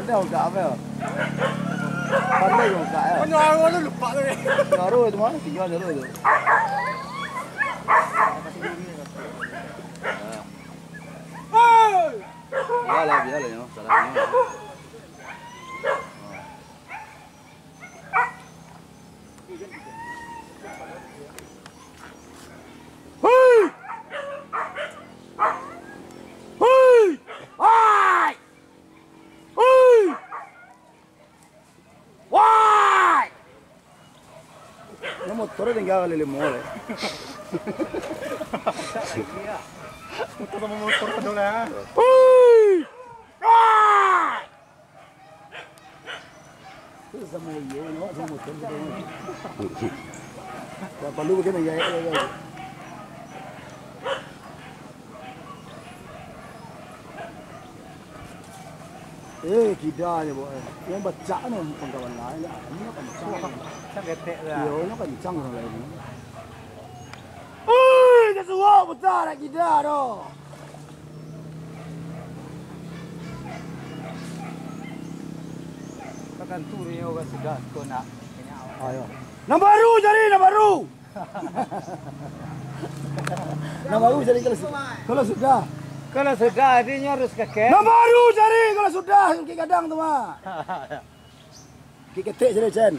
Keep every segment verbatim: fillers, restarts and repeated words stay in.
Pandai ungkak apo yo? Pandai ungkak yo. Nyaru tu lupa tu. Nyaru tu mah, tingga nyaru tu. Bialah, bialah yo, salah nyo. Hui! Hui! Wai! Hui! Wai! Nah, motor tingga kali limo le. Motor samo motor ado lah. Hui! Wai! Samo iyo, nyo samo motor gitu. Wah, palu bagian ya, ya, ya. Eh, kida nyo, Bok, eh. Yang bacak nyo pangkawan lain, ah, ini kencang. Kencang ketek lah. Iyo, ini kencang urang lain. Ui, kasuo putar nak kida tu. Takkan tu nyo urang sudah ko nak. Ayo. Nan baru cari, nan baru. Nan baru cari kalau su-, kalau sudah. Kalau sudah, adi nyo harus kakek. Nan baru cari kalau sudah, Bukik Gadang tu mah. Bukik Ketek cari, Cen.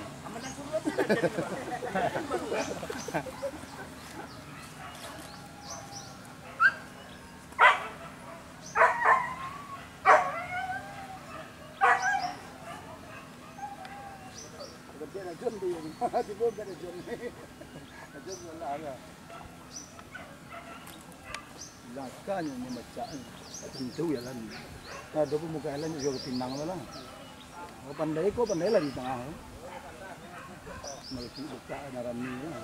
Langkah nyo, nyo macak nyo. Tak tentu jalan. Ado pun muka jalan juo pinang tu lah. Kalau pandai ko, pandai lah di tangah tu. Malaki buka, ado rami lah.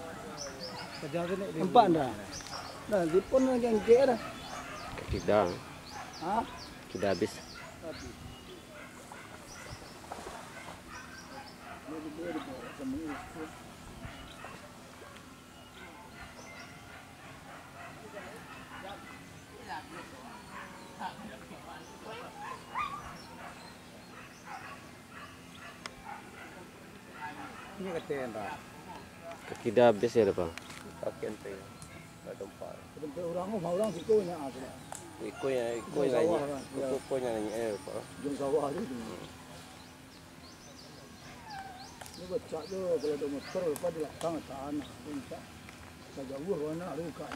Nampak ndak? Nah, sipon lagi angkek dah. Kida. Ha? Kida habis. Habis. Ini kata yang dah. Kaki dah habis ya, Bang? Kaki ente. Tak tempat. Tempat orang, rumah orang situ nya, ah, sudah. Iko yang, iko Ujung yang sawah nanya. Lah, ya. Iko, iko yang nanya, eh, Pak. Ujung sawah tu. Hmm. Ini becak tu, kalau ada motor, lepas di belakang, tahan. Minta. Tak jauh, anak, ruka.